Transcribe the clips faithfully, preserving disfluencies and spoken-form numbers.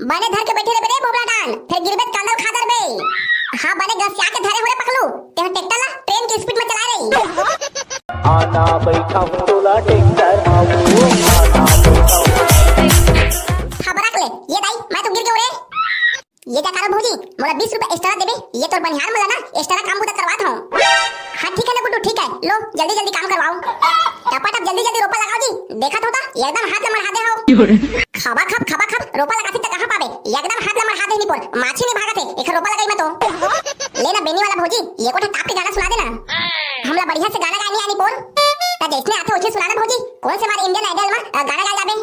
बने धर के बैठे रहे रे भोभला डान, फेर गिरबे त कांदा उखा दरबे। हाँ, बने गसिया के धरे हो रे पकलू, तेहा ट्रैक्टर ला ट्रेन के स्पीड में चला रही। आना बैठा हूँ तोला ट्रैक्टर आऊ, आना बैठा हूँ। खबरा के ले, ये दाई, मैं तो गिर गयो रे। ये का कारण भौजी, मोला बीस रुपया एक्स्ट्रा देबे, ये तोर बनिहार मोला ना एक्स्ट्रा काम बुता करवात हूँ। हाँ ठीक है ना गुड्डू, ठीक है, लो जल्दी जल्दी काम करवाओ। टपा टप जल्दी जल्दी रोपा लगाओ जी, देखत हो ता एकदम हाथ ला मरहा दे हो। खबा खब खबा खब रोपा लगाथे त कहाँ पाबे, एकदम हाथ ला मरहा दे निपोर, माछी नहीं भागत है एक रोपा लगाई में तो। ले ना बेनी वाला भौजी, ये कोठा ताप के गाना सुना देना, हमला बढ़िया से गाना गाए नहीं आनी पोर। त जैसने आथे वैसे सुना ना भौजी, कौन से हमारे इंडियन आइडल में अ, गाना गाए जाबे।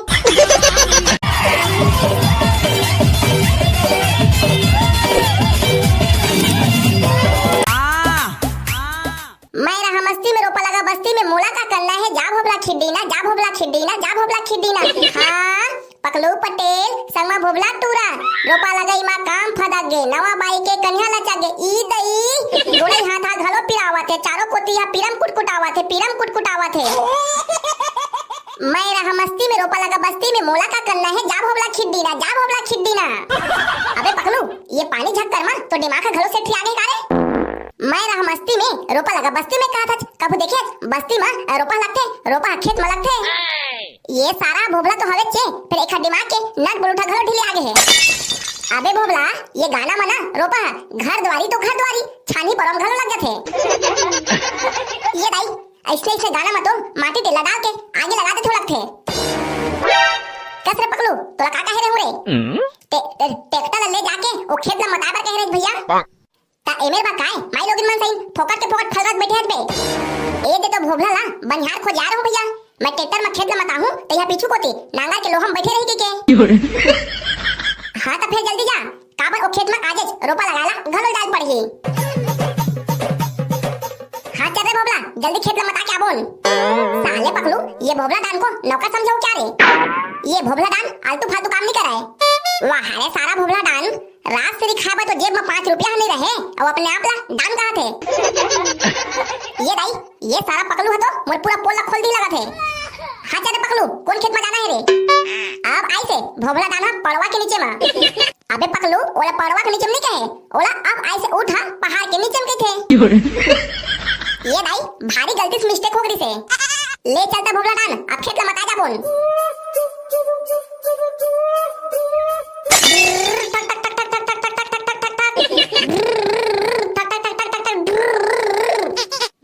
मैं रहा मस्ती में, रोपा लगा बस्ती में, मोला का करना है, जा भोभला खिड्डी ना, जा भोभला खिड्डी ना, जा भोभला खिड्डी ना। हाँ, पकलू पटेल, संगमा भोभला टूरा, रोपा लगई मा काम फदक गे, नवा बाई के कनिहा लचक गे, ई दई, गोड़ई हाथा घलो पिरावत हे, चारों कोती हा पीरम कुटकुटावत हे, पीरम कुटकुटावत हे। मैं रहा मस्ती में, रोपा लगा बस्ती में, मोला का करना है, जा भोभला खिड्डी ना, जा भोभला खिड्डी ना। अबे पकलू, ये पानी झक्कर मा तो दिमाग का घलो सेठ आ गई का रे? मैं रहा मस्ती में, रोपा लगा बस्ती में कहा था, कभू देखे बस्ती मा रोपा लगथे, रोपा खेत मा लगथे। ये सारा भोभला तो हवे चे, फिर एखर दिमाग के नट बोल्ट घलो ढीले आ गे हे। अबे भोभला, ये गाना मा ना रोपा ह घर दुआरी तो घर दुआरी, छानी परम घलो लग जाथे। ये दाई, ऐसने ऐसने गाना मा तो माटी तेला डाल के आगी लगा देथे लगथे। कस रे पकलू, तोला का कहे रहे हूँ रे? ते, ते, ट्रैक्टर ला ले जाके वो खेत ला मताए बर कहे रहे भैया। ता एमेर बा काय, माई लोगिन मन सही फोकट के फोकट फलरत बैठे हस बे। ए दे तो भोभला ला, बनिहार खोज यार हो भैया। मैं ट्रैक्टर में खेत ला मताहूँ, तैहा पीछू कोती नांगर के लोहा में बैठे रही के। हाँ तो फिर जल्दी जा, काबर ओ खेत में आजेच रोपा लगाला घलो जाए पड़ही। हाँ चल रे भोभला, जल्दी खेत ला मता के आबोन। साले पकलू, ये भोभला डान को नौकर समझो क्या रे? ये भोभला डान आलतू फालतू काम नहीं कराए। वाह रे सारा भोभला डान, रात से खाए बर तो जेब में पाँच रुपया नहीं रहे, अब अपने आप ला डान कहा थे। ये दाई, ये सारा पकलू है तो मोर पूरा पोल ला खोल दी लगा थे। हाँ चल रे पकलू, कौन खेत में जाना है रे? अब आई से भोभला डान है पड़वा के नीचे में। अबे पकलू, ओला पड़वा के नीचे में नहीं कहे, ओला अब आई से उठा पहाड़ के नीचे में कहे थे। ये दाई, भारी गलती से मिस्टेक हो गई से। ले चलता भोभला डान, अब खेत ला मता जा बोल।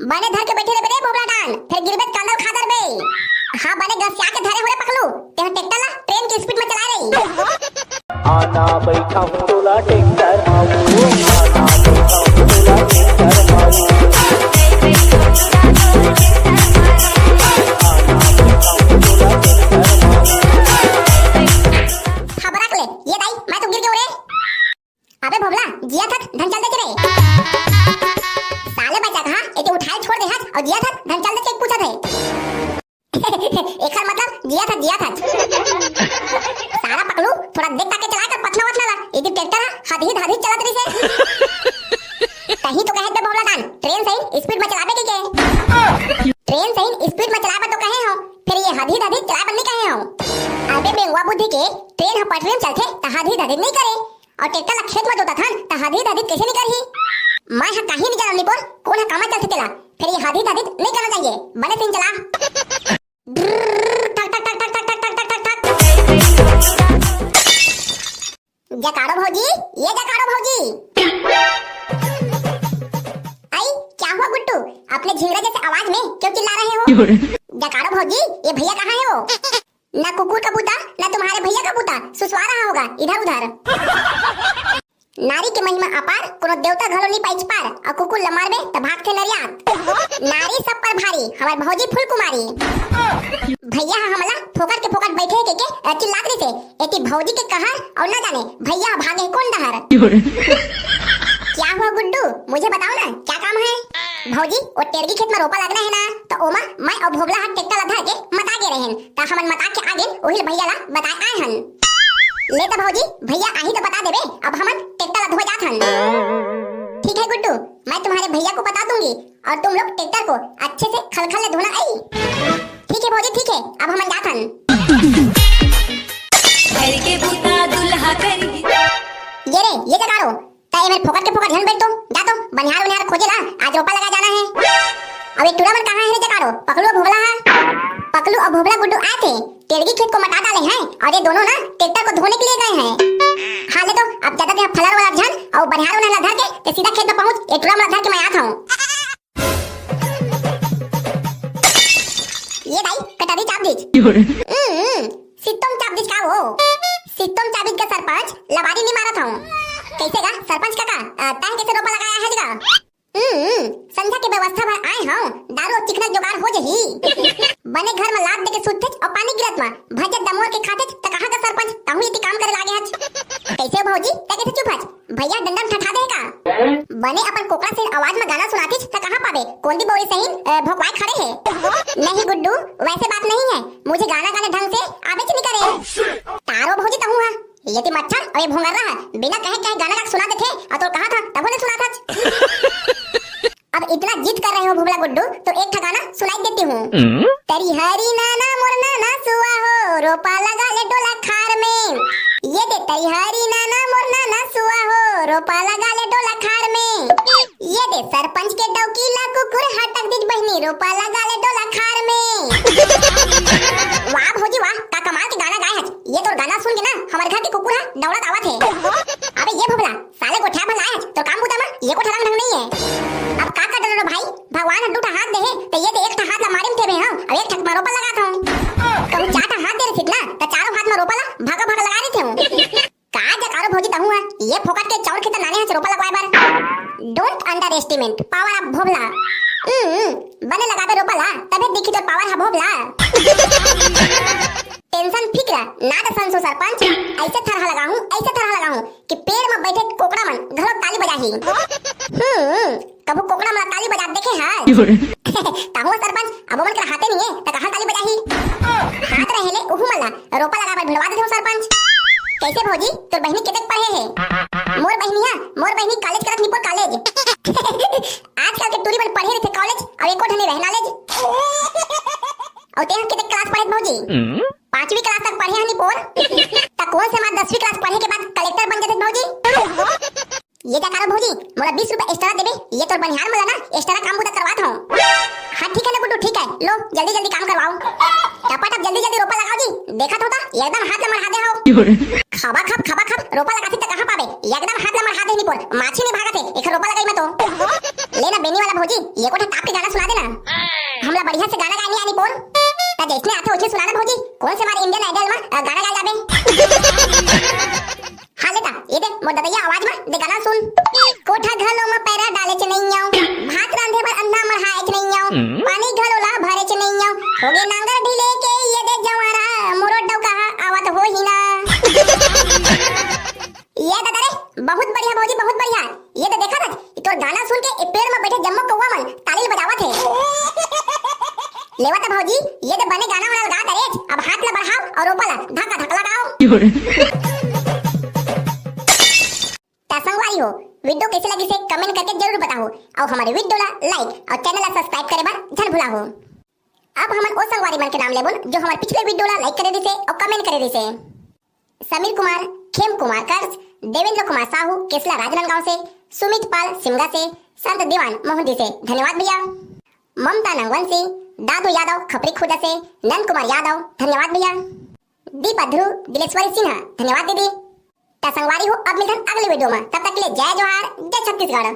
बने धर के बैठे रहे रे भोभला डान, फिर गिरबे त कांदा उखा दरबे। हाँ, बने गसिया के धरे हो रे पकलू, तेहा ट्रैक्टर ला ट्रेन की स्पीड में चला रही। आना बैठा हूँ तोला ट्रैक्टर आऊ, आना बैठा हूँ तोला ट्रैक्टर आऊ। खबरा के ले, ये दाई, मैं तो गिर गयो रे। अबे भोभला, जिया थक धन चल दे रे। साले बच्चा कहा, एके उठाए छोड़ दे हस और जिया थक धन चल दे के पूछत है। एकर मतलब जिया थक, जिया थक। सारा पकलू, थोड़ा देख ताके चला कर पथना वथना ला। यदि ट्रैक्टर हा हदही धाधी चलत रही से। कहीं तो कहे बे भोभला डान, ट्रेन सही स्पीड में चलाबे के के? ट्रेन सही स्पीड में चलाबे तो कहे हो, फिर ये हदही धाधी चलाबे नहीं कहे हो। अबे बेंगवा बुद्धि के, ट्रेन हा पटरी में चलथे त हदही धाधी नहीं करे, और ट्रैक्टर ला खेत में जोतत हन त हदही धाधी कैसे नहीं करही? मैं हा कहीं नहीं जाननी बोल, कौन हा कामा चलथे तेला, फिर ये हदही धाधी नहीं करना चाहिए, बने सीन चला। ठक, ठक, ठक, ठक। जकारो भौजी, ये जकारो भौजी। आई, क्या हुआ गुड्डू? अपने झिंगरा जैसे आवाज में क्यों चिल्ला रहे हो? जकारो भौजी, ये भैया कहाँ है वो? ना कुकुर का बूता, ना तुम्हारे भैया का बूता, सुसवा रहा होगा इधर उधर। नारी के महिमा अपार, कोनो देवता घलो नी पाइच पार, अउ कुकुर ल मारबे त भागथे नरियात। नारी सब पर भारी, हमर भौजी फूल कुमारी। भैया ह हमला फोकट के फोकट बैठे के, के चिल्लात रहिसे, एती भौजी के कहर अउ न जाने भैया ह भागे कोन डहर। क्या हुआ गुड्डू, मुझे बताओ ना, क्या काम है? भौजी, वो टेरगी खेत में रोपा लगना है ना, तो ओमा मैं अउ भोभला ह ट्रैक्टर ला धर के मता गे रहेन, त हमन मता के आगेन, ओही ल भैया ला बताए आए हन। ले त भौजी, भैया आही तो बता देबे, अब हमन ट्रैक्टर ला धोए जात हन। ठीक है गुड्डू, मैं तुम्हारे भैया को बता दूंगी और तुम लोग ट्रैक्टर को अच्छे से खलखल ले धोना आई। ठीक है भौजी, ठीक है, अब हमन जात हन। घर के बूता दुल्हा करिके फोकट के फोकट झन बैठ तो, जा तो बनिहार उनिहार खोजे ला, आज रोपा लगा जाना है। अब ये टूरा मन कहाँ है रे जकारो? पकलू अउ भोभला हा, पकलू अउ भोभला गुड्डू आए थे, टेड़गी खेत को मटा डाले हैं और ये दोनों ना ट्रैक्टर को धोने के लिए गए हैं। हाँ ले तो, अब ज्यादा देर फलर वाला झन अउ बनिहार उनिहार ला धर के ते सीधा खेत में पहुंच, ये टूरा मन ला धर के मैं आत हूँ। ये दाई, कटरी चाप दीज। हम्म, सित्तोम चाप दीज का वो? सित्तोम चाप दीज का सरपंच, लबारी नहीं मारत हूँ। कैसे गा सरपंच काका, अ, तैं कैसे रोपा लगाया है जगा? हम्म, संझा के व्यवस्था बर आए हूँ, दारू अउ चिकना जुगाड़ हो जही। बने घर में लात देके सुतथेच अउ पानी गिरत में भजत दमोर के खाथेच त कहाँ का सरपंच, तहूँ इति काम करे लागे हच। कैसे हो भौजी, तैं कैसे चुप हच? भैया डंडा म ठठा दे का? बने अपन कोकरा से आवाज में गाना सुनातीच त कहाँ पाबे? कोंदी बौरी सही, अ, भोकवाए खड़े है। नहीं गुड्डू, वैसे बात नहीं है, मुझे गाना गाने ढंग से आबेच नहीं करे। तारो भौजी तहूँ हा, ये ती मच्छर अउ ये भोंगर्रा हा, बिना कहे कहे गाना गा के सुना देथे, अउ तोर कहा था, तभो नहीं सुना था। अब इतना जिद कर रहे हो भोभला गुड्डू, तो एक ठा गाना सुनाई देती हूँ। हम्म? तरी हरी नाना मोर नाना सुआ हो, रोपा लगा ले डोला खार में। ये दे तरी हरी नाना मोर नाना सुआ हो, रोपा लगा ले डोला खार में। ये दे सरपंच के डौकी ला कुकुर हटक दीज बहिनी, रोपा लगा ले डोला खार में। वाह भौजी वाह, का कमाल के गाना गाए हच। ये तोर गाना सुन के ना हमर घर के कुकुर हा दौड़त आवत है। अबे ये भोभला, साले गोठिया भर लायच, तोर काम बुता मा ये कोठा रंग ढंग नहीं है। अब का कर डरो रे भाई, भगवान ह दू ठा हाथ दे हे, त ये दे एक ठा हाथ ला मारे म थे बे हम, अब एक ठा मा रोपा लगात हूँ। कहूँ चार ठा हाथ दे रहिस ना, त चारों हाथ मा रोपा ला भागा भागा लगा रहिस हूँ। का जकारो भौजी तहूँ हा, ये फोकट के चाउर खेत नाने हस रोपा लगवाए बर। Don't underestimate power of भोभला। हम्म, बने लगाबे रोपा ला, तभे दिखी तोर पावर हा भोभला। टेंशन फिक्र ना त संसो सरपंच, ऐसे थरहा लगाहूँ, ऐसे थरहा लगाहूँ कि पेड़ में बैठे कोकड़ा मन घलो ताली बजाही। हम्म, कभू कोकड़ा मन ताली बजात देखे हा? तहूँ सरपंच, अब ओमन करा हाथे नहीं है, त कहाँ ताली बजाही? हाथ रहे ले उहू मन ला रोपा लगाए बर भिड़वा देथों सरपंच। कैसे भौजी, तोर बहिनी केतेक पढ़े हे? मोर बहिनी हा, मोर बहिनी कॉलेज करत निपोर कॉलेज। आजकल के टूरी मन पढ़े रहिथे कॉलेज, अउ एको ठने रहे नॉलेज। अउ तें ह केतेक क्लास पढ़े भौजी? हम्म। पांचवी क्लास तक पढ़े हनी पोर। त कोन से मार दसवीं क्लास पढ़े के बाद कलेक्टर बन जाते भौजी? ये का करो भौजी, मोला बीस रुपया एक्स्ट्रा देबे, ये तोर बनिहार मोला ना एक्स्ट्रा काम बुता करवात हूँ। हाँ ठीक है ना गुड्डू, ठीक है, लो जल्दी जल्दी काम करवाओ। टपा टप जल्दी जल्दी रोपा लगाओ जी, देखत हो त एकदम हाथ ला मरहा दे हो। खबा खब खबा खब रोपा लगाथी त कहाँ पाबे, एकदम हाथ ला मरहा दे निपोर, माछी नहीं भागत है एक रोपा लगाई में तो। ले ना बेनी वाला भौजी, ये कोठा ताप के गाना सुना देना। हमला बढ़िया से गाना गाए नहीं आनी पोर। त जैसने आथे वैसने सुनाना भौजी। कौन से मारे इंडियन आइडल में, अ, गाना गाए जाबे? हाँ लेता, ये दे मोर ददैया आवाज में दे गाना सुन। कोठा घलो में पैरा डाले च नइयाव, भात रांधे बर अंधा मढ़ाए च नइयाव, पानी घलो ला भरे च नइयाव, होगे नांगर ढीले के ये दे जवारा, मोरो डौका हा आवत होही ना। ये ददा रे, बहुत बढ़िया भौजी, बहुत बढ़िया। ये तो देखा ना, तोर गाना सुन के ए पेड़ में बैठे जम्मो कौवा मन ताली बजावत हे। लेवा तो भौजी, ये तो बने गाना वाला लगा दरेच, अब हाथ ला बढ़ाओ अउ रोपा ला धक्का धक्का लगाओ। त संगवारी हो, वीडियो कैसे लगिस हे कमेंट करके जरूर बताओ, अउ हमारे वीडियो ला लाइक अउ चैनल ला सब्सक्राइब करे बर झन भुलाओ। अब हमन ओ संगवारी मन के नाम लेबोन जो हमारे पिछले वीडियो ला लाइक करे रिसे अउ कमेंट करे रिसे। समीर कुमार, खेम कुमार कर्स, देवेंद्र कुमार साहू, केसला राजनांदगांव से, सुमित पाल सिमगा से, संत दीवान मोहंती से, धन्यवाद भैया। ममता नंगवंशी, दादू यादव खपरी खुर्द से, नंद कुमार यादव, धन्यवाद भैया। दीपा ध्रुव, दिलेश्वरी सिन्हा, धन्यवाद दीदी। त संगवारी हो, अब मिलथन अगले वीडियो में, तब तक के लिए जय जोहार, जय छत्तीसगढ़।